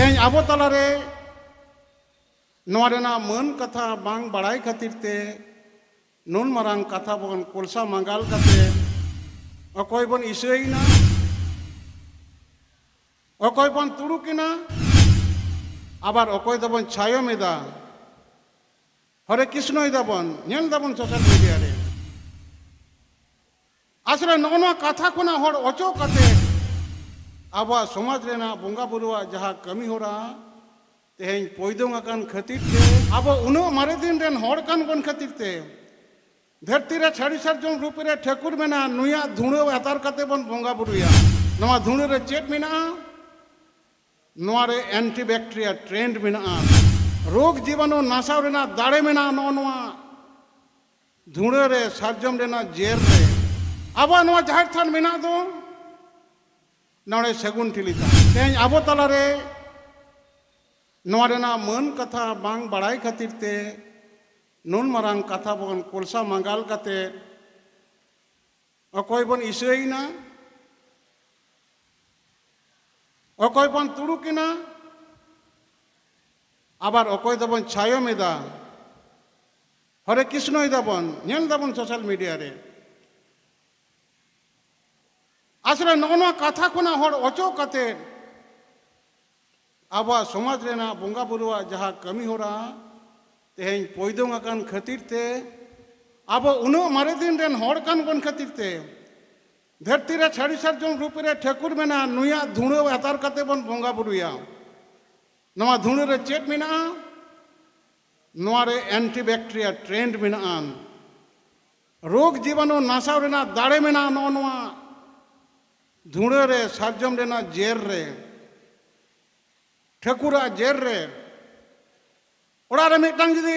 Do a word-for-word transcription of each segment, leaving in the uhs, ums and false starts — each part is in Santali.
ᱛᱮᱦᱮᱧ ᱟᱵᱚ ᱛᱟᱞᱟᱨᱮ ᱱᱚᱣᱟ ᱨᱮᱱᱟᱜ ᱢᱟᱹᱱ ᱠᱟᱛᱷᱟ ᱵᱟᱝ ᱵᱟᱲᱟᱭ ᱠᱷᱟᱹᱛᱤᱨ ᱛᱮ ᱱᱩᱱ ᱢᱟᱨᱟᱝ ᱠᱟᱛᱷᱟ ᱵᱚᱱ ᱠᱚᱞᱥᱟ ᱢᱟᱸᱜᱟᱞ ᱠᱟᱛᱮ ᱚᱠᱚᱭ ᱵᱚᱱ ᱤᱥᱟᱹᱭᱮᱱᱟ, ᱚᱠᱚᱭ ᱵᱚᱱ ᱛᱩᱲᱩᱠ ᱮᱱᱟ, ᱟᱵᱟᱨ ᱚᱠᱚᱭ ᱫᱚᱵᱚᱱ ᱪᱷᱟᱭᱚᱢ ᱮᱫᱟ, ᱦᱚᱨᱮ ᱠᱨᱤᱥᱱᱚᱭ ᱫᱟᱵᱚᱱ, ᱧᱮᱞ ᱫᱟᱵᱚᱱ ᱥᱳᱥᱟᱞ ᱢᱤᱰᱤᱭᱟ ᱨᱮ᱾ ᱟᱥᱚᱞᱮ ᱱᱚᱜᱼᱚ ᱱᱚᱣᱟ ᱠᱟᱛᱷᱟ ᱠᱷᱚᱱᱟᱜ ᱦᱚᱲ ᱚᱪᱚᱜ ᱠᱟᱛᱮ ᱟᱵᱚᱣᱟᱜ ᱥᱚᱢᱟᱡᱽ ᱨᱮᱱᱟᱜ ᱵᱚᱸᱜᱟ ᱵᱩᱨᱩᱣᱟᱜ ᱡᱟᱦᱟᱸ ᱠᱟᱹᱢᱤ ᱦᱚᱨᱟ ᱛᱮᱦᱮᱧ ᱯᱚᱭᱫᱚᱝ ᱟᱠᱟᱱ ᱠᱷᱟᱹᱛᱤᱨ ᱛᱮ, ᱟᱵᱚ ᱩᱱᱟᱹᱜ ᱢᱟᱨᱮ ᱫᱤᱱ ᱨᱮᱱ ᱦᱚᱲ ᱠᱟᱱ ᱵᱚᱱ ᱠᱷᱟᱹᱛᱤᱨ ᱛᱮ, ᱫᱷᱟᱹᱨᱛᱤ ᱨᱮ ᱥᱟᱹᱨᱤ ᱥᱟᱨᱡᱚᱢ ᱨᱩᱯ ᱨᱮ ᱴᱷᱟᱹᱠᱩᱨ ᱢᱮᱱᱟᱜᱼᱟ, ᱱᱩᱭᱟᱜ ᱫᱷᱩᱲᱟᱹ ᱟᱛᱟᱨ ᱠᱟᱛᱮ ᱵᱚᱱ ᱵᱚᱸᱜᱟ ᱵᱩᱨᱩᱭᱟ᱾ ᱱᱚᱣᱟ ᱫᱷᱩᱲᱟᱹ ᱨᱮ ᱪᱮᱫ ᱢᱮᱱᱟᱜᱼᱟ? ᱱᱚᱣᱟ ᱨᱮ ᱮᱱᱴᱤᱵᱮᱠᱴᱮᱨᱤᱭᱟ ᱴᱨᱮᱱᱰ ᱢᱮᱱᱟᱜᱼᱟ, ᱨᱳᱜᱽ ᱡᱤᱵᱟᱱᱩ ᱱᱟᱥᱟᱣ ᱨᱮᱱᱟᱜ ᱫᱟᱲᱮ ᱢᱮᱱᱟᱜᱼᱟ᱾ ᱱᱚᱜᱼᱚ ᱱᱚᱣᱟ ᱫᱷᱩᱲᱟᱹ ᱨᱮ, ᱥᱟᱨᱡᱚᱢ ᱨᱮᱱᱟᱜ ᱡᱮᱨ ᱨᱮ ᱟᱵᱚᱣᱟᱜ ᱱᱚᱣᱟ ᱡᱟᱦᱮᱨ ᱛᱷᱟᱱ ᱢᱮᱱᱟᱜ ᱫᱚ, ᱱᱚᱰᱮ ᱥᱟᱹᱜᱩᱱ ᱴᱷᱤᱞᱤ ᱛᱟᱦᱮᱸ᱾ ᱛᱮᱦᱮᱧ ᱟᱵᱚ ᱛᱟᱞᱟᱨᱮ ᱱᱚᱣᱟ ᱨᱮᱱᱟᱜ ᱢᱟᱹᱱ ᱠᱟᱛᱷᱟ ᱵᱟᱝ ᱵᱟᱲᱟᱭ ᱠᱷᱟᱹᱛᱤᱨ ᱛᱮ ᱱᱩᱱ ᱢᱟᱨᱟᱝ ᱠᱟᱛᱷᱟ ᱵᱚᱱ ᱠᱚᱞᱥᱟ ᱢᱟᱸᱜᱟᱞ ᱠᱟᱛᱮ ᱚᱠᱚᱭ ᱵᱚᱱ ᱤᱥᱟᱹᱭᱮᱱᱟ, ᱚᱠᱚᱭ ᱵᱚᱱ ᱛᱩᱲᱩᱠ ᱮᱱᱟ, ᱟᱵᱟᱨ ᱚᱠᱚᱭ ᱫᱚᱵᱚᱱ ᱪᱷᱟᱭᱚᱢ ᱮᱫᱟ, ᱦᱚᱨᱮ ᱠᱨᱤᱥᱱᱚᱭ ᱫᱟᱵᱚᱱ, ᱧᱮᱞ ᱫᱟᱵᱚᱱ ᱥᱳᱥᱟᱞ ᱢᱤᱰᱤᱭᱟ ᱨᱮ᱾ ᱟᱥᱚᱞᱮ ᱱᱚᱜᱼᱚ ᱱᱚᱣᱟ ᱠᱟᱛᱷᱟ ᱠᱷᱚᱱᱟᱜ ᱦᱚᱲ ᱚᱪᱚᱜ ᱠᱟᱛᱮ ᱟᱵᱚᱣᱟᱜ ᱥᱚᱢᱟᱡᱽ ᱨᱮᱱᱟᱜ ᱵᱚᱸᱜᱟ ᱵᱩᱨᱩᱣᱟᱜ ᱡᱟᱦᱟᱸ ᱠᱟᱹᱢᱤ ᱦᱚᱨᱟ ᱛᱮᱦᱮᱧ ᱯᱚᱭᱫᱚᱝ ᱟᱠᱟᱱ ᱠᱷᱟᱹᱛᱤᱨ ᱛᱮ, ᱟᱵᱚ ᱩᱱᱟᱹᱜ ᱢᱟᱨᱮ ᱫᱤᱱ ᱨᱮᱱ ᱦᱚᱲ ᱠᱟᱱ ᱵᱚᱱ ᱠᱷᱟᱹᱛᱤᱨ ᱛᱮ, ᱫᱷᱟᱹᱨᱛᱤ ᱨᱮ ᱥᱟᱹᱨᱤ ᱥᱟᱨᱡᱚᱢ ᱨᱩᱯ ᱨᱮ ᱴᱷᱟᱹᱠᱩᱨ ᱢᱮᱱᱟᱜᱼᱟ, ᱱᱩᱭᱟᱜ ᱫᱷᱩᱲᱟᱹ ᱟᱛᱟᱨ ᱠᱟᱛᱮ ᱵᱚᱱ ᱵᱚᱸᱜᱟ ᱵᱩᱨᱩᱭᱟ᱾ ᱱᱚᱣᱟ ᱫᱷᱩᱲᱟᱹ ᱨᱮ ᱪᱮᱫ ᱢᱮᱱᱟᱜᱼᱟ? ᱱᱚᱣᱟ ᱨᱮ ᱮᱱᱴᱤᱵᱮᱠᱴᱮᱨᱤᱭᱟ ᱴᱨᱮᱱᱰ ᱢᱮᱱᱟᱜᱼᱟ, ᱨᱳᱜᱽ ᱡᱤᱵᱟᱱᱩ ᱱᱟᱥᱟᱣ ᱨᱮᱱᱟᱜ ᱫᱟᱲᱮ ᱢᱮᱱᱟᱜᱼᱟ᱾ ᱱᱚᱜᱼᱚ ᱱᱚᱣᱟ ᱫᱷᱩᱲᱟᱹ ᱨᱮ, ᱥᱟᱨᱡᱚᱢ ᱨᱮᱱᱟᱜ ᱡᱮᱨ ᱨᱮ, ᱴᱷᱟᱹᱠᱩᱨᱟᱜ ᱡᱮᱨ ᱨᱮ᱾ ᱚᱲᱟᱜ ᱨᱮ ᱢᱤᱫᱴᱟᱝ ᱡᱩᱫᱤ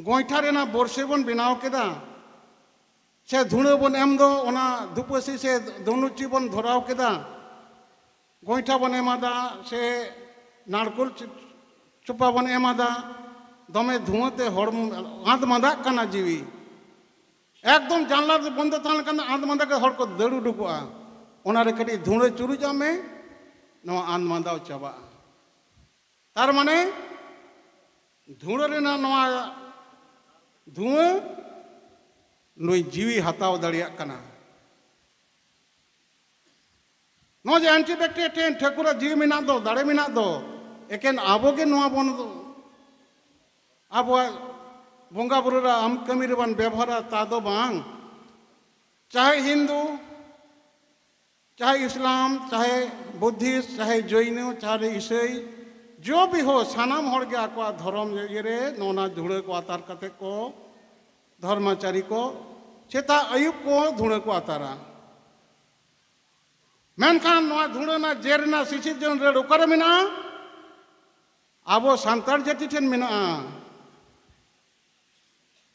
ᱜᱚᱭᱴᱷᱟ ᱨᱮᱱᱟᱜ ᱵᱚᱨᱥᱮ ᱵᱚᱱ ᱵᱮᱱᱟᱣ ᱠᱮᱫᱟ, ᱥᱮ ᱫᱷᱩᱲᱟᱹ ᱵᱚᱱ ᱮᱢ ᱫᱚ, ᱚᱱᱟ ᱫᱷᱩᱯᱟᱹᱥᱤ ᱥᱮ ᱫᱷᱩᱱᱩᱪᱤ ᱵᱚᱱ ᱫᱷᱚᱨᱟᱣ ᱠᱮᱫᱟ, ᱜᱚᱭᱴᱷᱟ ᱵᱚᱱ ᱮᱢᱟᱫᱟ ᱥᱮ ᱱᱟᱲᱠᱳᱞ ᱪᱚ-, ᱪᱚᱯᱟ ᱵᱚᱱ ᱮᱢᱟᱫᱟ, ᱫᱚᱢᱮ ᱫᱷᱩᱣᱟᱹ ᱛᱮ ᱦᱚᱲᱢᱚ ᱟᱸᱫᱽ ᱢᱟᱸᱫᱟᱜ ᱠᱟᱱᱟ ᱡᱤᱣᱤ᱾ ᱮᱠᱫᱚᱢ ᱡᱟᱱᱞᱟ ᱫᱚ ᱵᱚᱱᱫᱚ ᱛᱟᱦᱮᱸ ᱞᱮᱱᱠᱷᱟᱱ ᱫᱚ ᱟᱸᱫᱽ ᱢᱟᱸᱫᱟ ᱠᱟᱛᱮ ᱦᱚᱲ ᱠᱚ ᱫᱟᱹᱲ ᱩᱰᱩᱠᱚᱜᱼᱟ᱾ ᱚᱱᱟ ᱨᱮ ᱠᱟᱹᱴᱤᱡ ᱫᱷᱩᱲᱟᱹ ᱪᱩᱨᱩᱡᱟᱜ ᱢᱮ, ᱱᱚᱣᱟ ᱟᱸᱫᱽ ᱢᱟᱸᱫᱟᱣ ᱪᱟᱵᱟᱜᱼᱟ᱾ ᱛᱟᱨ ᱢᱟᱱᱮ ᱫᱷᱩᱲᱟᱹ ᱨᱮᱱᱟᱜ ᱱᱚᱣᱟ ᱫᱷᱩᱣᱟᱹ ᱱᱩᱭ ᱡᱤᱣᱤ ᱦᱟᱛᱟᱣ ᱫᱟᱲᱮᱭᱟᱜ ᱠᱟᱱᱟ᱾ ᱱᱚᱣᱟ ᱡᱮ antibacterial ᱴᱷᱮᱱ ᱴᱷᱟᱹᱠᱩᱨᱟᱜ ᱡᱤᱣᱤ ᱢᱮᱱᱟᱜ ᱫᱚ, ᱫᱟᱲᱮ ᱢᱮᱱᱟᱜ ᱫᱚ, ᱮᱠᱮᱱ ᱟᱵᱚ ᱜᱮ ᱱᱚᱣᱟ ᱵᱚᱱ ᱟᱵᱚᱣᱟᱜ ᱵᱚᱸᱜᱟ ᱵᱩᱨᱩ ᱨᱮ ᱟᱢ ᱠᱟᱹᱢᱤ ᱨᱮᱵᱚᱱ ᱵᱮᱵᱚᱦᱟᱨᱟ, ᱛᱟ ᱫᱚ ᱵᱟᱝ᱾ ᱪᱟᱦᱮ ᱦᱤᱱᱫᱩ, ᱪᱟᱦᱮ ᱤᱥᱞᱟᱢ, ᱪᱟᱦᱮ ᱵᱩᱫᱽᱫᱷᱤᱥᱴ, ᱪᱟᱦᱮ ᱡᱚᱭᱱᱚ, ᱪᱟᱦᱮ ᱤᱥᱟᱹᱭ, ᱡᱚ ᱵᱤᱦᱚ ᱥᱟᱱᱟᱢ ᱦᱚᱲ ᱜᱮ ᱟᱠᱚᱣᱟᱜ ᱫᱷᱚᱨᱚᱢ ᱤᱭᱟᱹ ᱨᱮ ᱱᱚᱣᱟ ᱫᱷᱩᱲᱟᱹ ᱠᱚ ᱟᱛᱟᱨ ᱠᱟᱛᱮ ᱠᱚ, ᱫᱷᱚᱨᱢᱟᱪᱟᱨᱤ ᱠᱚ ᱥᱮᱛᱟᱜ ᱟᱹᱭᱩᱵ ᱠᱚ ᱫᱷᱩᱲᱟᱹ ᱠᱚ ᱟᱛᱟᱨᱟ᱾ ᱢᱮᱱᱠᱷᱟᱱ ᱱᱚᱣᱟ ᱫᱷᱩᱲᱟᱹ ᱨᱮᱱᱟᱜ ᱡᱮᱨ ᱨᱮᱱᱟᱜ ᱥᱤᱥᱤᱨ ᱡᱚᱱ ᱨᱟᱹᱲ ᱚᱠᱟᱨᱮ ᱢᱮᱱᱟᱜᱼᱟ? ᱟᱵᱚ ᱥᱟᱱᱛᱟᱲ ᱡᱟᱹᱛᱤ ᱴᱷᱮᱱ ᱢᱮᱱᱟᱜᱼᱟ᱾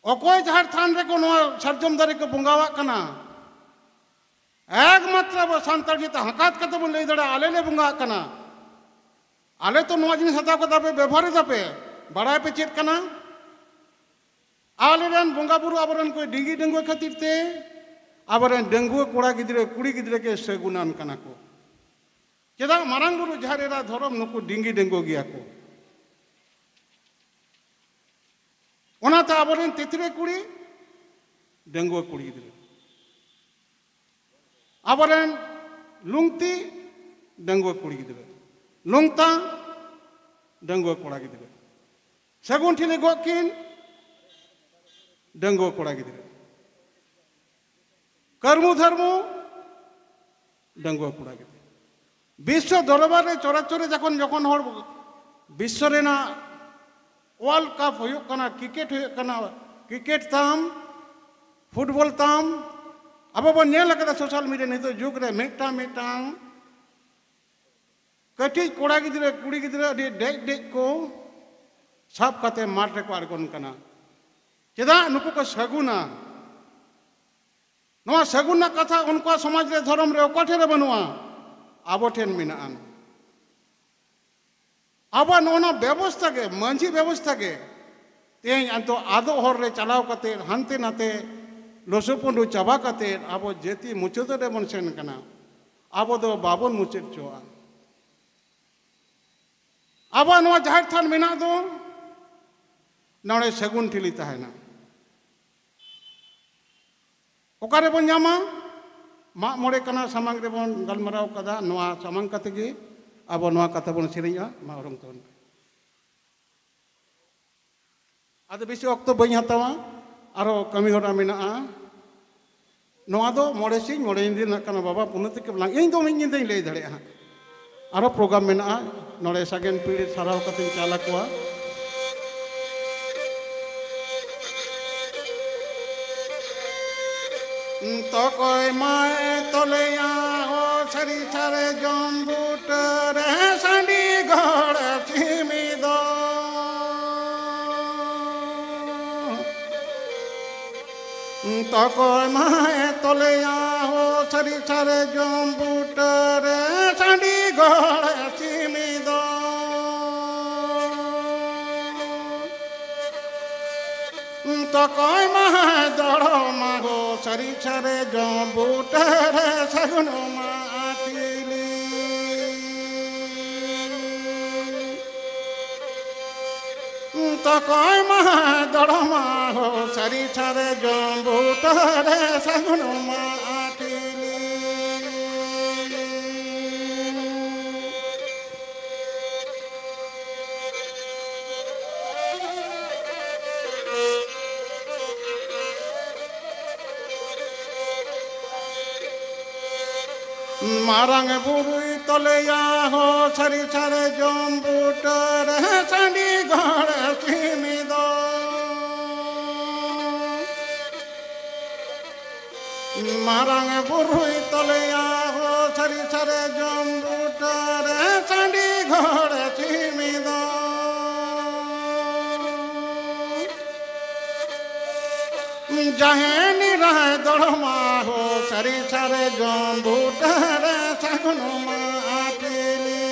ᱚᱠᱚᱭ ᱡᱟᱦᱮᱨ ᱛᱷᱟᱱ ᱨᱮᱠᱚ ᱱᱚᱣᱟ ᱥᱟᱨᱡᱚᱢ ᱫᱟᱨᱮ ᱠᱚ ᱵᱚᱸᱜᱟᱣᱟᱜ ᱠᱟᱱᱟ? ᱮᱠᱢᱟᱛᱨᱚ ᱟᱵᱚ ᱥᱟᱱᱛᱟᱲ ᱡᱟᱹᱛᱤ ᱦᱟᱸᱠᱟᱛ ᱠᱟᱛᱮ ᱵᱚᱱ ᱞᱟᱹᱭ ᱫᱟᱲᱮᱭᱟᱜᱼᱟ, ᱟᱞᱮ ᱞᱮ ᱵᱚᱸᱜᱟᱜ ᱠᱟᱱᱟ᱾ ᱟᱞᱮ ᱛᱚ ᱱᱚᱣᱟ ᱡᱤᱱᱤᱥ ᱦᱟᱛᱟᱣ ᱠᱟᱛᱮ ᱟᱯᱮ ᱵᱮᱵᱚᱦᱟᱨ ᱮᱫᱟ ᱯᱮ, ᱵᱟᱲᱟᱭ ᱯᱮ ᱪᱮᱫ ᱠᱟᱱᱟ? ᱟᱞᱮ ᱨᱮᱱ ᱵᱚᱸᱜᱟ ᱵᱩᱨᱩ ᱟᱵᱚ ᱨᱮᱱ ᱠᱚ ᱰᱤᱝᱜᱤ ᱰᱟᱺᱜᱩᱣᱟᱹ ᱠᱷᱟᱹᱛᱤᱨ ᱛᱮ ᱟᱵᱚ ᱨᱮᱱ ᱰᱟᱺᱜᱩᱣᱟᱹ ᱠᱚᱲᱟ ᱜᱤᱫᱽᱨᱟᱹ ᱠᱩᱲᱤ ᱜᱤᱫᱽᱨᱟᱹ ᱜᱮ ᱥᱟᱹᱜᱩᱱᱟᱱ ᱠᱟᱱᱟ ᱠᱚ᱾ ᱪᱮᱫᱟᱜ? ᱢᱟᱨᱟᱝ ᱵᱩᱨᱩ ᱡᱟᱦᱮᱨ ᱮᱨᱟ ᱫᱷᱚᱨᱚᱢ ᱱᱩᱠᱩ ᱰᱤᱝᱜᱤ ᱰᱟᱺᱜᱩᱣᱟᱹ ᱜᱮᱭᱟ ᱠᱚ᱾ ᱚᱱᱟᱛᱮ ᱟᱵᱚᱨᱮᱱ ᱛᱤᱛᱨᱤ ᱠᱩᱲᱤ, ᱰᱟᱺᱜᱩᱣᱟᱹ ᱠᱩᱲᱤ ᱜᱤᱫᱽᱨᱟᱹ, ᱟᱵᱚᱨᱮᱱ ᱞᱩᱝᱛᱤ, ᱰᱟᱺᱜᱩᱣᱟᱹ ᱠᱩᱲᱤ ᱜᱤᱫᱽᱨᱟᱹ, ᱞᱩᱝᱛᱟ, ᱰᱟᱺᱜᱩᱣᱟᱹ ᱠᱚᱲᱟ ᱜᱤᱫᱽᱨᱟᱹ, ᱥᱟᱹᱜᱩᱱ ᱴᱷᱤᱞᱤ ᱜᱚᱜ ᱠᱤᱱ, ᱰᱟᱺᱜᱩᱣᱟᱹ ᱠᱚᱲᱟ ᱜᱤᱫᱽᱨᱟᱹ, ᱠᱟᱹᱨᱢᱩ ᱫᱷᱟᱨᱢᱩ, ᱰᱟᱺᱜᱩᱣᱟᱹ ᱠᱚᱲᱟ ᱜᱤᱫᱽᱨᱟᱹ᱾ ᱵᱤᱥᱥᱚ ᱫᱚᱨᱵᱟᱨ ᱨᱮ ᱪᱚᱨᱟᱪᱚᱨ ᱨᱮ ᱡᱚᱠᱷᱚᱱ ᱡᱚᱠᱷᱚᱱ ᱦᱚᱲ ᱵᱤᱥᱥᱚ ᱨᱮᱱᱟᱜ ᱣᱟᱨᱞᱰ ᱠᱟᱯ ᱦᱩᱭᱩᱜ ᱠᱟᱱᱟ, ᱠᱨᱤᱠᱮᱴ ᱦᱩᱭᱩᱜ ᱠᱟᱱᱟ, ᱠᱨᱤᱠᱮᱴ ᱛᱟᱢ, ᱯᱷᱩᱴᱵᱚᱞ ᱛᱟᱢ, ᱟᱵᱚ ᱵᱚᱱ ᱧᱮᱞ ᱟᱠᱟᱫᱟ ᱥᱳᱥᱟᱞ ᱢᱤᱰᱤᱭᱟ ᱱᱤᱛᱚᱜ ᱡᱩᱜᱽ ᱨᱮ ᱢᱤᱫᱴᱟᱝ ᱢᱤᱫᱴᱟᱝ ᱠᱟᱹᱴᱤᱡ ᱠᱚᱲᱟ ᱜᱤᱫᱽᱨᱟᱹ, ᱠᱩᱲᱤ ᱜᱤᱫᱽᱨᱟᱹ ᱟᱹᱰᱤ ᱰᱮᱡ ᱰᱮᱡ ᱠᱚ ᱥᱟᱵ ᱠᱟᱛᱮ ᱢᱟᱴᱷ ᱨᱮᱠᱚ ᱟᱬᱜᱚᱱ ᱠᱟᱱᱟ᱾ ᱪᱮᱫᱟᱜ? ᱱᱩᱠᱩ ᱠᱚ ᱥᱟᱹᱜᱩᱱᱟ᱾ ᱱᱚᱣᱟ ᱥᱟᱹᱜᱩᱱ ᱨᱮᱱᱟᱜ ᱠᱟᱛᱷᱟ ᱩᱱᱠᱩᱣᱟᱜ ᱥᱚᱢᱟᱡᱽ ᱨᱮ, ᱫᱷᱚᱨᱚᱢ ᱨᱮ ᱚᱠᱟ ᱴᱷᱮᱱ ᱨᱮ ᱵᱟᱹᱱᱩᱜᱼᱟ? ᱟᱵᱚ ᱴᱷᱮᱱ ᱢᱮᱱᱟᱜᱼᱟ᱾ ᱟᱵᱚᱣᱟᱜ ᱱᱚᱜᱼᱚ ᱱᱚᱣᱟ ᱵᱮᱵᱚᱥᱛᱷᱟ ᱜᱮ, ᱢᱟᱹᱡᱷᱤ ᱵᱮᱵᱚᱥᱛᱷᱟ ᱜᱮ ᱛᱮᱦᱮᱧ ᱟᱫᱚ ᱟᱫᱚᱜ ᱦᱚᱨ ᱨᱮ ᱪᱟᱞᱟᱣ ᱠᱟᱛᱮ, ᱦᱟᱱᱛᱮ ᱱᱟᱛᱮ ᱞᱚᱥᱚᱯᱩᱸᱰᱩ ᱪᱟᱵᱟ ᱠᱟᱛᱮ ᱟᱵᱚ ᱡᱟᱹᱛᱤ ᱢᱩᱪᱟᱹᱫ ᱨᱮᱵᱚᱱ ᱥᱮᱱ ᱠᱟᱱᱟ᱾ ᱟᱵᱚ ᱫᱚ ᱵᱟᱵᱚᱱ ᱢᱩᱪᱟᱹᱫ ᱦᱚᱪᱚᱣᱟᱜᱼᱟ᱾ ᱟᱵᱚᱣᱟᱜ ᱱᱚᱣᱟ ᱡᱟᱦᱮᱨ ᱛᱷᱟᱱ ᱢᱮᱱᱟᱜ ᱫᱚ, ᱱᱚᱰᱮ ᱥᱟᱹᱜᱩᱱ ᱴᱷᱤᱞᱤ ᱛᱟᱦᱮᱱᱟ᱾ ᱚᱠᱟ ᱨᱮᱵᱚᱱ ᱧᱟᱢᱟ? ᱢᱟᱜ ᱢᱚᱬᱮ ᱠᱟᱱᱟ ᱥᱟᱢᱟᱝ ᱨᱮᱵᱚᱱ ᱜᱟᱞᱢᱟᱨᱟᱣ ᱠᱟᱫᱟ, ᱱᱚᱣᱟ ᱥᱟᱢᱟᱝ ᱠᱟᱛᱮ ᱜᱮ ᱟᱵᱚ ᱱᱚᱣᱟ ᱠᱟᱛᱷᱟ ᱵᱚᱱ ᱥᱮᱨᱮᱧᱟ᱾ ᱢᱟ ᱚᱨᱚᱝ ᱛᱟᱵᱚᱱ ᱯᱮ᱾ ᱟᱫᱚ ᱵᱮᱥᱤ ᱚᱠᱛᱚ ᱵᱟᱹᱧ ᱦᱟᱛᱟᱣᱟ, ᱟᱨᱚ ᱠᱟᱹᱢᱤ ᱦᱚᱨᱟ ᱢᱮᱱᱟᱜᱼᱟ᱾ ᱱᱚᱣᱟ ᱫᱚ ᱢᱚᱬᱮ ᱥᱤᱧ ᱢᱚᱬᱮ ᱧᱤᱫᱟᱹ ᱨᱮᱱᱟᱜ ᱠᱟᱱᱟ ᱵᱟᱵᱟ, ᱯᱩᱱᱟᱹ ᱛᱮᱜᱮ ᱵᱟᱞᱟᱝ, ᱤᱧ ᱫᱚ ᱢᱤᱫ ᱧᱤᱫᱟᱹᱧ ᱞᱟᱹᱭ ᱫᱟᱲᱮᱭᱟᱜᱼᱟ ᱦᱟᱸᱜ᱾ ᱟᱨᱚ ᱯᱨᱳᱜᱨᱟᱢ ᱢᱮᱱᱟᱜᱼᱟ, ᱱᱚᱰᱮ ᱥᱟᱜᱮᱱ ᱯᱤᱲ ᱥᱟᱨᱦᱟᱣ ᱠᱟᱛᱮᱧ ᱪᱟᱞ ᱟᱠᱚᱣᱟ᱾ ᱛᱚᱠᱚᱭ ᱢᱟᱭ ᱛᱚᱞᱮᱭᱟ ᱦᱚ ᱥᱟᱹᱨᱤ ᱥᱟᱨᱡᱚᱢ ᱵᱩᱴᱟᱹ ᱨᱮ ᱥᱟᱺᱰᱤ ᱜᱚᱲ ᱥᱤᱢᱤ ᱫᱚ᱾ ᱛᱚᱠᱚᱭ ᱢᱟᱭ ᱛᱚᱞᱮᱭᱟ ᱦᱚ ᱥᱟᱹᱨᱤ ᱥᱟᱨᱡᱚᱢ ᱵᱩᱴᱟᱹ ᱨᱮ ᱥᱟᱺᱰᱤ ᱜᱚᱲ ᱥᱤᱢᱤ ᱫᱚ᱾ ᱛᱚᱠᱚᱭ ᱢᱟᱦᱟᱭ ᱫᱚᱲᱚᱢᱟ ᱦᱚ ᱥᱟᱹᱨᱤ ᱥᱟᱨᱡᱚᱢ ᱵᱩᱴᱟᱹ ᱨᱮ ᱥᱟᱹᱜᱩᱱ ᱢᱟ ᱟᱹᱴᱤᱞᱤ᱾ ᱛᱚᱠᱚᱭ ᱢᱟᱦᱟᱭ ᱫᱚᱲᱚᱢᱟ ᱦᱚ ᱥᱟᱹᱨᱤ ᱥᱟᱨᱡᱚᱢ ᱵᱩᱴᱟᱹ ᱨᱮ ᱥᱟᱹᱜᱩᱱ ᱢᱟ ᱟᱹᱴᱤᱞᱤ᱾ ᱢᱟᱨᱟᱝ ᱵᱩᱨᱩᱭ ᱛᱚᱞᱮᱭᱟ ᱦᱚ ᱥᱟᱹᱨᱤ ᱥᱟᱨᱡᱚᱢ ᱵᱩᱴᱟᱹ ᱨᱮ ᱥᱟᱺᱰᱤ ᱜᱚᱲ ᱥᱤᱢᱤ ᱫᱚ᱾ ᱢᱟᱨᱟᱝ ᱵᱩᱨᱩᱭ ᱛᱚᱞᱮᱭᱟ ᱦᱚ ᱥᱟᱹᱨᱤ ᱥᱟᱨᱡᱚᱢ ᱵᱩᱴᱟᱹ ᱨᱮ ᱥᱟᱺᱰᱤ ᱜᱚᱲ ᱥᱤᱢᱤ ᱫᱚ᱾ ᱡᱟᱦᱮᱱᱤ ᱨᱟᱭ ᱫᱚᱲᱚᱢᱟ ᱦᱚ ᱥᱟᱹᱨᱤ ᱥᱟᱨᱡᱚᱢ ᱵᱩᱴᱟᱹ ᱨᱮ ᱥᱟᱹᱜᱩᱱ ᱢᱟ ᱟᱹᱴᱤᱞᱤ᱾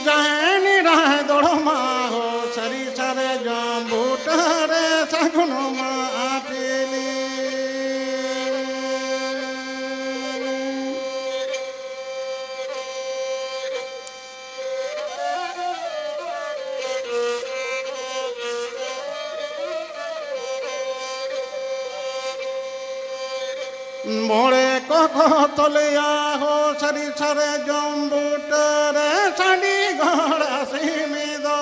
ᱡᱟᱦᱮᱱᱤ ᱨᱟᱭ ᱫᱚᱲᱚᱢᱟ ᱦᱚ ᱥᱟᱹᱨᱤ ᱥᱟᱨᱡᱚᱢ ᱵᱩᱴᱟᱹ ᱨᱮ ᱥᱟᱹᱜᱩᱱ ᱢᱟ ᱟᱹᱴᱤᱞᱤ᱾ ᱢᱚᱬᱮ ᱠᱚᱠᱚ ᱛᱚᱞᱮᱭᱟ ᱦᱳ ᱥᱟᱹᱨᱤ ᱥᱟᱨᱡᱚᱢ ᱵᱩᱴᱟᱹ ᱨᱮ ᱥᱟᱺᱰᱤ ᱜᱚᱲᱟ ᱥᱤᱢ ᱫᱚ᱾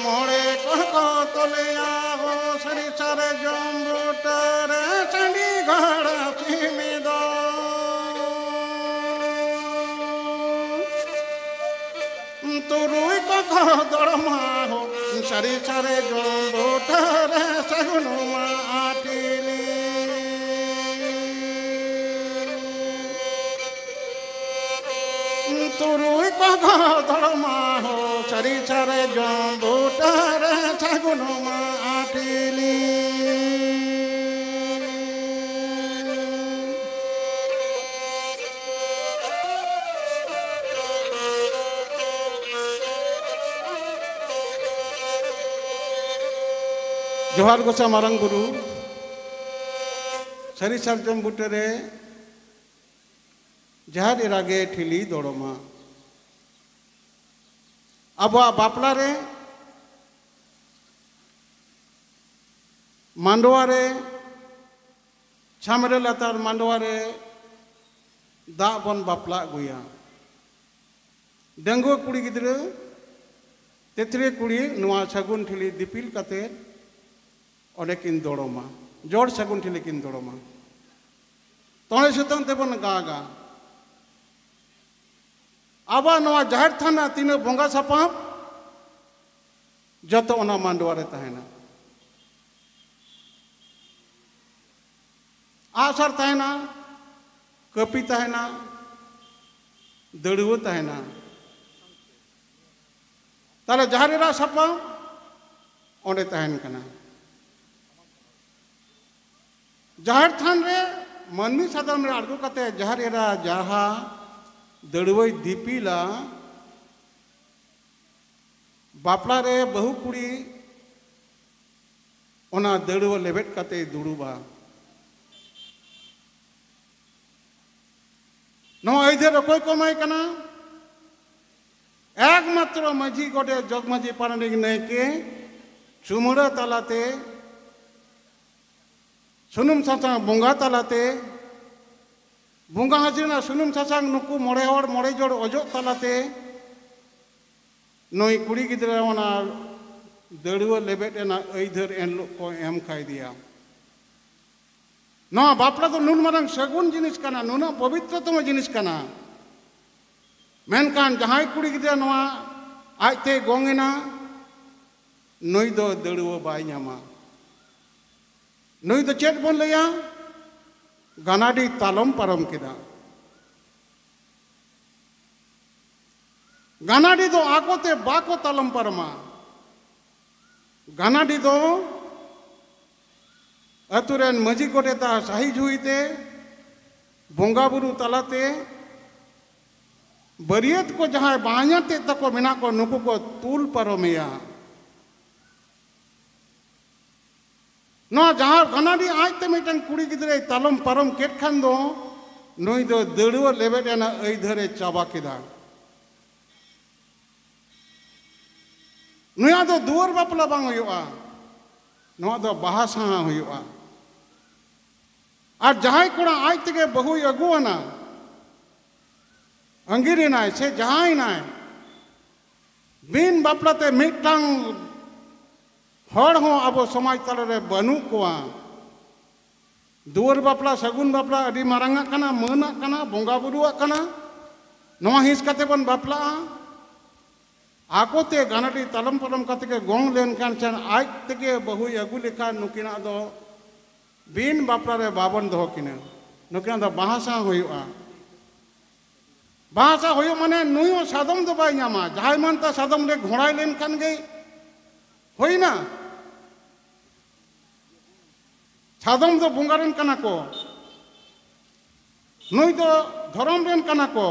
ᱢᱚᱬᱮ ᱠᱚᱠᱚ ᱛᱚᱞᱮᱭᱟ ᱦᱳ ᱥᱟᱹᱨᱤ ᱥᱟᱨᱡᱚᱢ ᱵᱩᱴᱟᱹ ᱨᱮ ᱥᱟᱺᱰᱤ ᱜᱚᱲᱟ ᱥᱤᱢ ᱫᱚ᱾ ᱛᱩᱨᱩᱭ ᱠᱚᱠᱚ ᱫᱚᱲᱢᱟ ᱦᱳ ᱥᱟᱹᱨᱤ ᱥᱟᱨᱡᱚᱢ ᱵᱩᱴᱟᱹ ᱨᱮ ᱥᱟᱹᱜᱩᱱ ᱢᱟ ᱟᱹᱴᱤᱞᱤ᱾ ᱛᱩᱨᱩᱭ ᱠᱚᱠᱚ ᱫᱚᱲᱢᱟ ᱦᱳ ᱥᱟᱹᱨᱤ ᱥᱟᱨᱡᱚᱢ ᱵᱩᱴᱟᱹ ᱨᱮ ᱥᱟᱹᱜᱩᱱ ᱢᱟ ᱟᱹᱴᱤᱞᱤ᱾ ᱡᱚᱦᱟᱨ ᱜᱚᱸᱥᱟᱭ ᱢᱟᱨᱟᱝ ᱵᱩᱨᱩ, ᱥᱟᱹᱨᱤ ᱥᱟᱨᱡᱚᱢ ᱵᱩᱴᱟᱹ ᱨᱮ ᱡᱟᱦᱮᱨ ᱮᱨᱟ ᱜᱮ ᱴᱷᱤᱞᱤ ᱫᱚᱲᱚᱢᱟ᱾ ᱟᱵᱚᱣᱟᱜ ᱵᱟᱯᱞᱟ ᱨᱮ, ᱢᱟᱰᱣᱟ ᱨᱮ, ᱪᱷᱟᱢᱰᱮ ᱞᱟᱛᱟᱨ ᱢᱟᱰᱣᱟ ᱨᱮ ᱫᱟᱜ ᱵᱚᱱ ᱵᱟᱯᱞᱟ ᱟᱹᱜᱩᱭᱟ᱾ ᱰᱟᱺᱜᱩᱣᱟᱹ ᱠᱩᱲᱤ ᱜᱤᱫᱽᱨᱟᱹ, ᱛᱮᱛᱨᱮ ᱠᱩᱲᱤ ᱱᱚᱣᱟ ᱥᱟᱹᱜᱩᱱ ᱴᱷᱤᱞᱤ ᱫᱤᱯᱤᱞ ᱠᱟᱛᱮ ᱚᱸᱰᱮ ᱠᱤᱱ ᱫᱚᱲᱚᱢᱟ, ᱡᱚᱲ ᱥᱟᱹᱜᱩᱱ ᱴᱷᱤᱞᱤ ᱠᱤᱱ ᱫᱚᱲᱚᱢᱟ᱾ ᱛᱚᱲᱮ ᱥᱩᱛᱟᱹᱢ ᱛᱮᱵᱚᱱ ᱜᱟᱜᱟ᱾ ᱟᱵᱚᱣᱟᱜ ᱱᱚᱣᱟ ᱡᱟᱦᱮᱨ ᱛᱷᱟᱱ ᱨᱮᱱᱟᱜ ᱛᱤᱱᱟᱹᱜ ᱵᱚᱸᱜᱟ ᱥᱟᱯᱟᱵ, ᱡᱚᱛᱚ ᱚᱱᱟ ᱢᱟᱰᱣᱟ ᱨᱮ ᱛᱟᱦᱮᱱᱟ᱾ ᱟᱜᱼᱥᱟᱨ ᱛᱟᱦᱮᱱᱟ, ᱠᱟᱹᱯᱤ ᱛᱟᱦᱮᱱᱟ, ᱫᱟᱹᱲᱣᱟᱹ ᱛᱟᱦᱮᱱᱟ᱾ ᱛᱟᱦᱞᱮ ᱡᱟᱦᱮᱨ ᱮᱨᱟ ᱥᱟᱯᱟᱵ ᱚᱸᱰᱮ ᱛᱟᱦᱮᱱ ᱠᱟᱱᱟ᱾ ᱡᱟᱦᱮᱨ ᱛᱷᱟᱱ ᱨᱮ ᱢᱟᱹᱱᱢᱤ ᱥᱟᱫᱚᱢ ᱨᱮ ᱟᱬᱜᱚ ᱠᱟᱛᱮ ᱡᱟᱦᱮᱨ ᱮᱨᱟ ᱡᱟᱦᱟᱸ ᱫᱟᱹᱲᱣᱟᱹᱭ ᱫᱤᱯᱤᱞᱟ, ᱵᱟᱯᱞᱟ ᱨᱮ ᱵᱟᱹᱦᱩ ᱠᱩᱲᱤ ᱚᱱᱟ ᱫᱟᱹᱲᱣᱟᱹ ᱞᱮᱵᱮᱫ ᱠᱟᱛᱮᱭ ᱫᱩᱲᱩᱵᱟ᱾ ᱱᱚᱣᱟ ᱟᱹᱭᱫᱟᱹᱨ ᱚᱠᱚᱭ ᱠᱚ ᱮᱢᱟᱭ ᱠᱟᱱᱟ? ᱮᱠᱢᱟᱛᱨᱚ ᱢᱟᱹᱡᱷᱤ, ᱜᱚᱰᱮᱛ, ᱡᱚᱜᱽ ᱢᱟᱹᱡᱷᱤ, ᱯᱟᱨᱟᱱᱤᱠ, ᱱᱟᱭᱠᱮ ᱪᱩᱢᱟᱹᱲᱟ ᱛᱟᱞᱟᱛᱮ ᱥᱩᱱᱩᱢ ᱥᱟᱥᱟᱝ ᱵᱚᱸᱜᱟ ᱛᱟᱞᱟᱛᱮ, ᱵᱚᱸᱜᱟ ᱦᱟᱹᱥᱤ ᱨᱮᱱᱟᱜ ᱥᱩᱱᱩᱢ ᱥᱟᱥᱟᱝ ᱱᱩᱠᱩ ᱢᱚᱬᱮ ᱦᱚᱲ ᱢᱚᱬᱮ ᱡᱚᱲ ᱚᱡᱚᱜ ᱛᱟᱞᱟᱛᱮ ᱱᱩᱭ ᱠᱩᱲᱤ ᱜᱤᱫᱽᱨᱟᱹ ᱚᱱᱟ ᱫᱟᱹᱲᱩᱣᱟᱹ ᱞᱮᱵᱮᱫ ᱨᱮᱱᱟᱜ ᱟᱹᱭᱫᱟᱹᱨ ᱮᱱ ᱦᱤᱞᱳᱜ ᱠᱚ ᱮᱢ ᱠᱟᱭᱫᱮᱭᱟ᱾ ᱱᱚᱣᱟ ᱵᱟᱯᱞᱟ ᱫᱚ ᱱᱩᱱ ᱢᱟᱨᱟᱝ ᱥᱟᱹᱜᱩᱱ ᱡᱤᱱᱤᱥ ᱠᱟᱱᱟ, ᱱᱩᱱᱟᱹᱜ ᱯᱚᱵᱤᱛᱨᱚᱛᱚᱢ ᱡᱤᱱᱤᱥ ᱠᱟᱱᱟ᱾ ᱢᱮᱱᱠᱷᱟᱱ ᱡᱟᱦᱟᱸᱭ ᱠᱩᱲᱤ ᱜᱤᱫᱽᱨᱟᱹ ᱱᱚᱣᱟ ᱟᱡᱛᱮ ᱜᱚᱝ ᱮᱱᱟ, ᱱᱩᱭ ᱫᱚ ᱫᱟᱹᱲᱩᱣᱟᱹ ᱵᱟᱭ ᱧᱟᱢᱟ᱾ ᱱᱩᱭ ᱫᱚ ᱪᱮᱫ ᱵᱚᱱ ᱞᱟᱹᱭᱟ? ᱜᱟᱱᱟᱰᱤ ᱛᱟᱞᱚᱢ ᱯᱟᱨᱚᱢ ᱠᱮᱫᱟ᱾ ᱜᱟᱱᱟᱰᱤ ᱫᱚ ᱟᱠᱚᱛᱮ ᱵᱟᱠᱚ ᱛᱟᱞᱚᱢ ᱯᱟᱨᱚᱢᱟ᱾ ᱜᱟᱱᱟᱰᱤ ᱫᱚ ᱟᱹᱛᱩ ᱨᱮᱱ ᱢᱟᱹᱡᱷᱤ ᱜᱚᱰᱮᱛᱟᱜ ᱥᱟᱹᱦᱤ ᱡᱩᱦᱤ ᱛᱮ, ᱵᱚᱸᱜᱟ ᱵᱩᱨᱩ ᱛᱟᱞᱟᱛᱮ, ᱵᱟᱹᱨᱭᱟᱹᱛ ᱠᱚ ᱡᱟᱦᱟᱸᱭ ᱵᱟᱦᱧᱟᱨ ᱛᱮᱫ ᱛᱟᱠᱚ ᱢᱮᱱᱟᱜ ᱠᱚ, ᱱᱩᱠᱩ ᱠᱚ ᱛᱩᱞ ᱯᱟᱨᱚᱢᱮᱭᱟ᱾ ᱱᱚᱣᱟ ᱡᱟᱦᱟᱸ ᱜᱟᱱᱟᱰᱤ ᱟᱡᱛᱮ ᱢᱤᱫᱴᱟᱝ ᱠᱩᱲᱤ ᱜᱤᱫᱽᱨᱟᱹᱭ ᱛᱟᱞᱚᱢ ᱯᱟᱨᱚᱢ ᱠᱮᱫ ᱠᱷᱟᱱ ᱫᱚ, ᱱᱩᱭ ᱫᱚ ᱫᱟᱹᱲᱩᱣᱟᱹ ᱞᱮᱵᱮᱫ ᱨᱮᱱᱟᱜ ᱟᱹᱭᱫᱟᱹᱨᱮ ᱪᱟᱵᱟ ᱠᱮᱫᱟ᱾ ᱱᱩᱭᱟᱜ ᱫᱚ ᱫᱩᱣᱟᱹᱨ ᱵᱟᱯᱞᱟ ᱵᱟᱝ ᱦᱩᱭᱩᱜᱼᱟ, ᱱᱚᱣᱟ ᱫᱚ ᱵᱟᱦᱟ ᱥᱟᱦᱟ ᱦᱩᱭᱩᱜᱼᱟ᱾ ᱟᱨ ᱡᱟᱦᱟᱸᱭ ᱠᱚᱲᱟ ᱟᱡ ᱛᱮᱜᱮ ᱵᱟᱹᱦᱩᱭ ᱟᱹᱜᱩᱣᱟᱱᱟ, ᱟᱸᱜᱤᱨᱮᱱᱟᱭ ᱥᱮ ᱡᱟᱦᱟᱸᱭᱮᱱᱟᱭ, ᱵᱤᱱ ᱵᱟᱯᱞᱟ ᱛᱮ ᱢᱤᱫᱴᱟᱝ ᱦᱚᱲ ᱦᱚᱸ ᱟᱵᱚ ᱥᱚᱢᱟᱡᱽ ᱛᱟᱞᱟᱨᱮ ᱵᱟᱹᱱᱩᱜ ᱠᱚᱣᱟ᱾ ᱫᱩᱣᱟᱹᱨ ᱵᱟᱯᱞᱟ, ᱥᱟᱹᱜᱩᱱ ᱵᱟᱯᱞᱟ ᱟᱹᱰᱤ ᱢᱟᱨᱟᱝᱟᱜ ᱠᱟᱱᱟ, ᱢᱟᱹᱱᱟᱜ ᱠᱟᱱᱟ, ᱵᱚᱸᱜᱟ ᱵᱩᱨᱩᱣᱟᱜ ᱠᱟᱱᱟ᱾ ᱱᱚᱣᱟ ᱦᱤᱸᱥ ᱠᱟᱛᱮ ᱵᱚᱱ ᱵᱟᱯᱞᱟᱜᱼᱟ᱾ ᱟᱠᱚᱛᱮ ᱜᱟᱱᱟᱰᱤ ᱛᱟᱞᱚᱢ ᱯᱟᱨᱚᱢ ᱠᱟᱛᱮ ᱜᱮ ᱜᱚᱝ ᱞᱮᱱᱠᱷᱟᱱ ᱥᱮ ᱟᱡ ᱛᱮᱜᱮ ᱵᱟᱹᱦᱩᱭ ᱟᱹᱜᱩ ᱞᱮᱠᱷᱟᱱ ᱱᱩᱠᱤᱱᱟᱜ ᱫᱚ ᱵᱤᱱ ᱵᱟᱯᱞᱟ ᱨᱮ ᱵᱟᱵᱚᱱ ᱫᱚᱦᱚ ᱠᱤᱱᱟ᱾ ᱱᱩᱠᱤᱱᱟᱜ ᱫᱚ ᱵᱟᱦᱟ ᱥᱟᱶ ᱦᱩᱭᱩᱜᱼᱟ᱾ ᱵᱟᱦᱟ ᱥᱟᱶ ᱦᱩᱭᱩᱜ ᱢᱟᱱᱮ ᱱᱩᱭ ᱦᱚᱸ ᱥᱟᱫᱚᱢ ᱫᱚ ᱵᱟᱭ ᱧᱟᱢᱟ᱾ ᱡᱟᱦᱟᱸᱭ ᱢᱟᱱᱛᱟ ᱥᱟᱫᱚᱢ ᱨᱮ ᱜᱷᱚᱲᱟᱭ ᱞᱮᱱᱠᱷᱟᱱ ᱜᱮ ᱦᱩᱭᱱᱟ᱾ ᱥᱟᱫᱚᱢ ᱫᱚ ᱵᱚᱸᱜᱟ ᱨᱮᱱ ᱠᱟᱱᱟ ᱠᱚ, ᱱᱩᱭ ᱫᱚ ᱫᱷᱚᱨᱚᱢ ᱨᱮᱱ ᱠᱟᱱᱟ ᱠᱚ᱾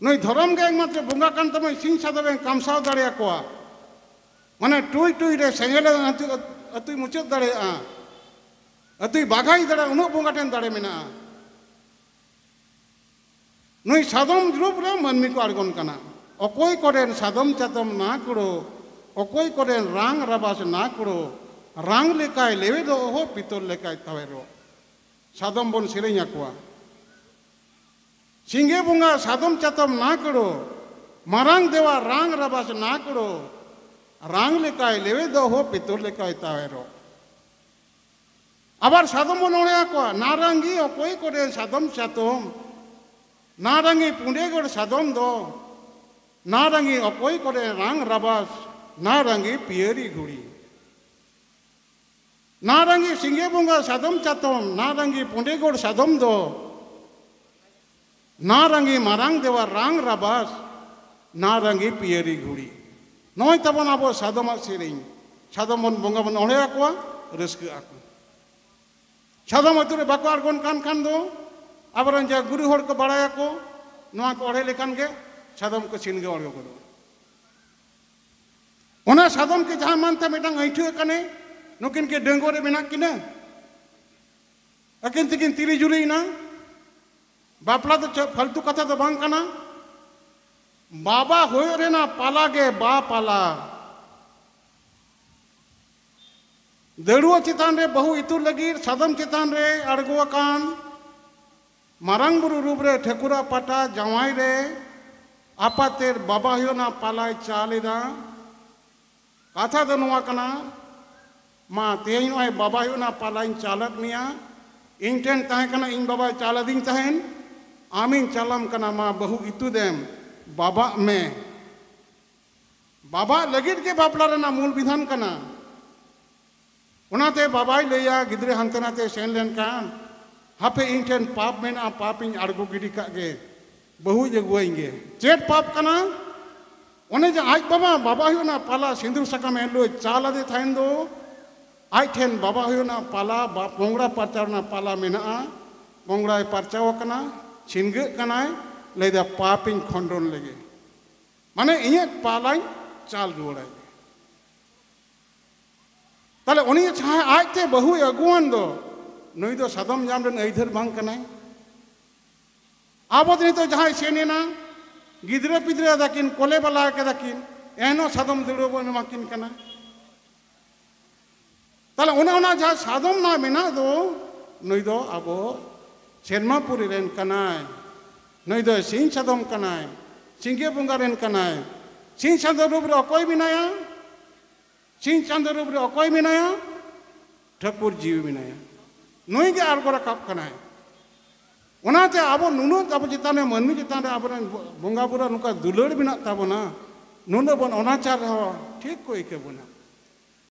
ᱱᱩᱭ ᱫᱷᱚᱨᱚᱢ ᱜᱮ ᱮᱠᱢᱟᱛᱨᱚ ᱵᱚᱸᱜᱟ ᱠᱟᱱ ᱛᱟᱢᱟᱭ, ᱥᱤᱧ ᱥᱟᱫᱚᱢᱮ ᱠᱟᱢᱥᱟᱣ ᱫᱟᱲᱮᱭᱟᱠᱚᱣᱟ᱾ ᱢᱟᱱᱮ ᱴᱩᱭ ᱴᱩᱭ ᱨᱮ ᱥᱮᱸᱜᱮᱞᱮ ᱟᱹᱛᱩ, ᱟᱹᱛᱩᱭ ᱢᱩᱪᱟᱹᱫ ᱫᱟᱲᱮᱭᱟᱜᱼᱟ, ᱟᱹᱛᱩᱭ ᱵᱟᱜᱟᱭ ᱫᱟᱲᱮᱭᱟᱜᱼᱟ, ᱩᱱᱟᱹᱜ ᱵᱚᱸᱜᱟ ᱴᱷᱮᱱ ᱫᱟᱲᱮ ᱢᱮᱱᱟᱜᱼᱟ᱾ ᱱᱩᱭ ᱥᱟᱫᱚᱢ ᱨᱩᱯ ᱨᱮ ᱢᱟᱹᱱᱢᱤ ᱠᱚ ᱟᱬᱜᱚᱱ ᱠᱟᱱᱟ᱾ ᱚᱠᱚᱭ ᱠᱚᱨᱮᱱ ᱥᱟᱫᱚᱢ ᱪᱟᱛᱚᱢ ᱱᱟ ᱠᱩᱲᱳ, ᱚᱠᱚᱭ ᱠᱚᱨᱮᱱ ᱨᱟᱝ ᱨᱟᱵᱟᱥ ᱱᱟ ᱠᱩᱲᱳ, ᱨᱟᱝ ᱞᱮᱠᱟᱭ ᱞᱮᱣᱮᱫᱚᱜ ᱦᱚᱸ ᱯᱤᱛᱚᱞ ᱞᱮᱠᱟᱭ ᱛᱟᱣᱮᱨᱚᱜ᱾ ᱥᱟᱫᱚᱢ ᱵᱚᱱ ᱥᱮᱨᱮᱧ ᱟᱠᱚᱣᱟ᱾ ᱥᱤᱸᱜᱮ ᱵᱚᱸᱜᱟ ᱥᱟᱫᱚᱢ ᱪᱟᱛᱚᱢ ᱱᱟ ᱠᱟᱹᱲᱚ, ᱢᱟᱨᱟᱝ ᱫᱮᱣᱟ ᱨᱟᱝ ᱨᱟᱵᱟᱥ ᱱᱟ ᱠᱟᱹᱲᱚ, ᱨᱟᱝ ᱞᱮᱠᱟᱭ ᱞᱮᱣᱮᱫᱚᱜ ᱦᱚᱸ ᱯᱤᱛᱚᱞ ᱞᱮᱠᱟᱭ ᱛᱟᱣᱮᱨᱚᱜ᱾ ᱟᱵᱟᱨ ᱥᱟᱫᱚᱢ ᱵᱚᱱ ᱚᱬᱦᱮ ᱟᱠᱚᱣᱟ, ᱱᱟᱨᱟᱝᱜᱤ ᱚᱠᱚᱭ ᱠᱚᱨᱮ ᱥᱟᱫᱚᱢ ᱪᱟᱛᱚᱢ, ᱱᱟᱨᱟᱝᱜᱤ ᱯᱩᱸᱰᱮᱜᱚᱲ ᱥᱟᱫᱚᱢ ᱫᱚ, ᱱᱟᱨᱟᱝᱜᱤ ᱚᱠᱚᱭ ᱠᱚᱨᱮ ᱨᱟᱝ ᱨᱟᱵᱟᱥ, ᱱᱟᱨᱟᱝᱜᱤ ᱯᱤᱭᱟᱹᱨᱤ ᱜᱷᱩᱲᱤ᱾ ᱱᱟᱨᱟᱝᱜᱤ ᱥᱤᱸᱜᱮ ᱵᱚᱸᱜᱟ ᱥᱟᱫᱚᱢ ᱪᱟᱛᱚᱢ, ᱱᱟᱨᱟᱝᱜᱤ ᱯᱩᱸᱰᱮᱜᱚᱲ ᱥᱟᱫᱚᱢ ᱫᱚ, ᱱᱟᱨᱟᱝᱜᱤ ᱢᱟᱨᱟᱝ ᱫᱮᱣᱟ ᱨᱟᱝ ᱨᱟᱵᱟᱥ, ᱱᱟᱨᱟᱝᱜᱤ ᱯᱤᱭᱟᱹᱨᱤ ᱜᱷᱩᱲᱤ᱾ ᱱᱚᱜᱼᱚᱭ ᱛᱟᱵᱚᱱ ᱟᱵᱚ ᱥᱟᱫᱚᱢᱟᱜ ᱥᱮᱨᱮᱧ᱾ ᱥᱟᱫᱚᱢ ᱵᱚᱱ ᱵᱚᱸᱜᱟ ᱵᱚᱱ ᱚᱬᱦᱮ ᱟᱠᱚᱣᱟ, ᱨᱟᱹᱥᱠᱟᱹᱜ ᱟᱠᱚ᱾ ᱥᱟᱫᱚᱢ ᱟᱹᱛᱩ ᱨᱮ ᱵᱟᱠᱚ ᱟᱬᱜᱚᱱ ᱠᱟᱱ ᱠᱷᱟᱱ ᱫᱚ ᱟᱵᱚᱨᱮᱱ ᱡᱟᱦᱟᱸ ᱜᱩᱨᱩ ᱦᱚᱲ ᱠᱚ ᱵᱟᱲᱟᱭᱟᱠᱚ, ᱱᱚᱣᱟ ᱠᱚ ᱚᱬᱦᱮ ᱞᱮᱠᱷᱟᱱ ᱜᱮ ᱥᱟᱫᱚᱢ ᱠᱚ ᱥᱤᱱᱜᱟᱹ ᱟᱬᱜᱚ ᱜᱚᱫᱚᱜᱼᱟ᱾ ᱚᱱᱟ ᱥᱟᱫᱚᱢ ᱠᱮ ᱡᱟᱦᱟᱸ ᱢᱟᱱ ᱛᱮ ᱢᱤᱫᱴᱟᱝ ᱟᱹᱭᱴᱷᱟᱹ ᱟᱠᱟᱱᱮ, ᱱᱩᱠᱤᱱ ᱠᱮ ᱰᱟᱺᱜᱩᱣᱟᱹ ᱨᱮ ᱢᱮᱱᱟᱜ ᱠᱤᱱᱟᱹ, ᱟᱹᱠᱤᱱ ᱛᱮᱠᱤᱱ ᱛᱤᱨᱤ ᱡᱩᱨᱤᱭᱮᱱᱟ᱾ ᱵᱟᱯᱞᱟ ᱫᱚ ᱪᱮᱫ ᱯᱷᱟᱞᱛᱩ ᱠᱟᱛᱷᱟ ᱫᱚ ᱵᱟᱝ ᱠᱟᱱᱟ᱾ ᱵᱟᱵᱟ ᱦᱩᱭᱩᱜ ᱨᱮᱱᱟᱜ ᱯᱟᱞᱟ ᱜᱮ ᱵᱟ ᱯᱟᱞᱟ᱾ ᱫᱟᱹᱲᱩᱣᱟᱹ ᱪᱮᱛᱟᱱ ᱨᱮ ᱵᱟᱹᱦᱩ ᱤᱛᱩᱫ ᱞᱟᱹᱜᱤᱫ ᱥᱟᱫᱚᱢ ᱪᱮᱛᱟᱱ ᱨᱮ ᱟᱬᱜᱚ ᱟᱠᱟᱱ ᱢᱟᱨᱟᱝ ᱵᱩᱨᱩ ᱨᱩᱯ ᱨᱮ ᱴᱷᱟᱹᱠᱩᱨᱟᱜ ᱯᱟᱴᱟ ᱡᱟᱶᱟᱭ ᱨᱮ ᱟᱯᱟᱛ ᱛᱮᱫ ᱵᱟᱵᱟ ᱦᱩᱭᱩᱜ ᱨᱮᱱᱟᱜ ᱯᱟᱞᱟᱭ ᱪᱟᱞ ᱮᱫᱟ᱾ ᱠᱟᱛᱷᱟ ᱫᱚ ᱱᱚᱣᱟ ᱠᱟᱱᱟ, ᱢᱟ ᱛᱮᱦᱮᱧ ᱱᱚᱜᱼᱚᱭ ᱵᱟᱵᱟ ᱦᱩᱭᱩᱜ ᱨᱮᱱᱟᱜ ᱯᱟᱞᱟᱧ ᱪᱟᱞᱟᱫ ᱢᱮᱭᱟ, ᱤᱧ ᱴᱷᱮᱱ ᱛᱟᱦᱮᱸ ᱠᱟᱱᱟ, ᱤᱧ ᱵᱟᱵᱟᱭ ᱪᱟᱞᱟᱫᱤᱧ ᱛᱟᱦᱮᱸᱱ, ᱟᱢᱤᱧ ᱪᱟᱞᱟᱢ ᱠᱟᱱᱟ, ᱢᱟ ᱵᱟᱹᱦᱩ ᱤᱛᱩᱫᱮᱢ, ᱵᱟᱵᱟᱜ ᱢᱮ᱾ ᱵᱟᱵᱟᱜ ᱞᱟᱹᱜᱤᱫ ᱜᱮ ᱵᱟᱯᱞᱟ ᱨᱮᱱᱟᱜ ᱢᱩᱞ ᱵᱤᱫᱷᱟᱱ ᱠᱟᱱᱟ᱾ ᱚᱱᱟᱛᱮ ᱵᱟᱵᱟᱭ ᱞᱟᱹᱭᱟ, ᱜᱤᱫᱽᱨᱟᱹ ᱦᱟᱱᱛᱮ ᱱᱟᱛᱮ ᱥᱮᱱ ᱞᱮᱱᱠᱷᱟᱱ, ᱦᱟᱯᱮ ᱤᱧ ᱴᱷᱮᱱ ᱯᱟᱯ ᱢᱮᱱᱟᱜᱼᱟ, ᱯᱟᱯ ᱤᱧ ᱟᱬᱜᱚ ᱜᱤᱰᱤ ᱠᱟᱜ ᱜᱮ, ᱵᱟᱹᱦᱩᱧ ᱟᱹᱜᱩᱣᱟᱹᱧ ᱜᱮ᱾ ᱪᱮᱫ ᱯᱟᱯ ᱠᱟᱱᱟ? ᱚᱱᱮ ᱡᱮ ᱟᱡ ᱵᱟᱵᱟ ᱵᱟᱵᱟ ᱦᱩᱭᱩᱜ ᱨᱮᱱᱟᱜ ᱯᱟᱞᱟ ᱥᱤᱸᱫᱩᱨ ᱥᱟᱠᱟᱢ ᱮᱱ ᱦᱤᱞᱳᱜ ᱪᱟᱞ ᱟᱫᱮ ᱛᱟᱦᱮᱱ ᱫᱚ, ᱟᱡ ᱴᱷᱮᱱ ᱵᱟᱵᱟ ᱦᱩᱭᱩᱜ ᱨᱮᱱᱟᱜ ᱯᱟᱞᱟ, ᱵᱟ-, ᱵᱚᱸᱜᱽᱲᱟ ᱯᱟᱨᱪᱟᱣ ᱨᱮᱱᱟᱜ ᱯᱟᱞᱟ ᱢᱮᱱᱟᱜᱼᱟ᱾ ᱵᱚᱸᱜᱽᱲᱟᱭ ᱯᱟᱨᱪᱟᱣ ᱟᱠᱟᱱᱟ, ᱪᱷᱤᱱᱜᱟᱹᱜ ᱠᱟᱱᱟᱭ, ᱞᱟᱹᱭᱫᱟ, "ᱯᱟᱯᱤᱧ ᱠᱷᱚᱸᱰᱚᱱ ᱞᱮᱜᱮ", ᱢᱟᱱᱮ ᱤᱧᱟᱹᱜ ᱯᱟᱞᱟᱧ ᱪᱟᱞ ᱨᱩᱣᱟᱹᱲᱟᱭ ᱜᱮ᱾ ᱛᱟᱦᱞᱮ ᱩᱱᱤ ᱡᱟᱦᱟᱸᱭ ᱟᱡᱛᱮ ᱵᱟᱹᱦᱩᱭ ᱟᱹᱜᱩᱣᱟᱱ ᱫᱚ, ᱱᱩᱭ ᱫᱚ ᱥᱟᱫᱚᱢ ᱧᱟᱢ ᱨᱮᱱ ᱟᱹᱭᱫᱷᱟᱹᱨ ᱵᱟᱝ ᱠᱟᱱᱟᱭ᱾ ᱟᱵᱚ ᱫᱚ ᱱᱤᱛᱚᱜ ᱡᱟᱦᱟᱸᱭ ᱥᱮᱱ ᱮᱱᱟ, ᱜᱤᱫᱽᱨᱟᱹ ᱯᱤᱫᱽᱨᱟᱹ ᱫᱟᱠᱤᱱ, ᱠᱚᱞᱮ ᱵᱟᱞᱟ ᱠᱮᱫᱟ ᱠᱤᱱ, ᱮᱱᱦᱚᱸ ᱥᱟᱫᱚᱢ ᱫᱟᱹᱲᱩᱣᱟᱹ ᱵᱚᱱ ᱮᱢᱟ ᱠᱤᱱ ᱠᱟᱱᱟ᱾ ᱛᱟᱦᱞᱮ ᱚᱱᱮ ᱚᱱᱟ ᱡᱟᱦᱟᱸ ᱥᱟᱫᱚᱢ ᱱᱟᱜ ᱢᱮᱱᱟᱜ ᱫᱚ, ᱱᱩᱭ ᱫᱚ ᱟᱵᱚ ᱥᱮᱨᱢᱟᱯᱩᱨᱤ ᱨᱮᱱ ᱠᱟᱱᱟᱭ, ᱱᱩᱭ ᱫᱚ ᱥᱤᱧ ᱥᱟᱫᱚᱢ ᱠᱟᱱᱟᱭ, ᱥᱤᱸᱜᱮ ᱵᱚᱸᱜᱟ ᱨᱮᱱ ᱠᱟᱱᱟᱭ᱾ ᱥᱤᱧ ᱪᱟᱸᱫᱚ ᱨᱩᱯ ᱨᱮ ᱚᱠᱚᱭ ᱢᱮᱱᱟᱭᱟ? ᱥᱤᱧ ᱪᱟᱸᱫᱚ ᱨᱩᱯ ᱨᱮ ᱚᱠᱚᱭ ᱢᱮᱱᱟᱭᱟ? ᱴᱷᱟᱹᱠᱩᱨ ᱡᱤᱣᱤ ᱢᱮᱱᱟᱭᱟ᱾ ᱱᱩᱭ ᱜᱮ ᱟᱬᱜᱚ ᱨᱟᱠᱟᱵ ᱠᱟᱱᱟᱭ᱾ ᱚᱱᱟᱛᱮ ᱟᱵᱚ ᱱᱩᱱᱟᱹᱜ ᱟᱵᱚ ᱪᱮᱛᱟᱱ ᱨᱮ, ᱢᱟᱹᱱᱢᱤ ᱪᱮᱛᱟᱱ ᱨᱮ ᱟᱵᱚᱨᱮᱱ ᱵᱚᱸᱜᱟ ᱵᱩᱨᱩ ᱱᱚᱝᱠᱟ ᱫᱩᱞᱟᱹᱲ ᱢᱮᱱᱟᱜ ᱛᱟᱵᱚᱱᱟ, ᱱᱩᱱᱟᱹᱜ ᱵᱚᱱ ᱚᱱᱟᱪᱟᱨ ᱨᱮᱦᱚᱸ ᱴᱷᱤᱠ ᱠᱚ ᱟᱹᱭᱠᱟᱹᱣ ᱵᱚᱱᱟ᱾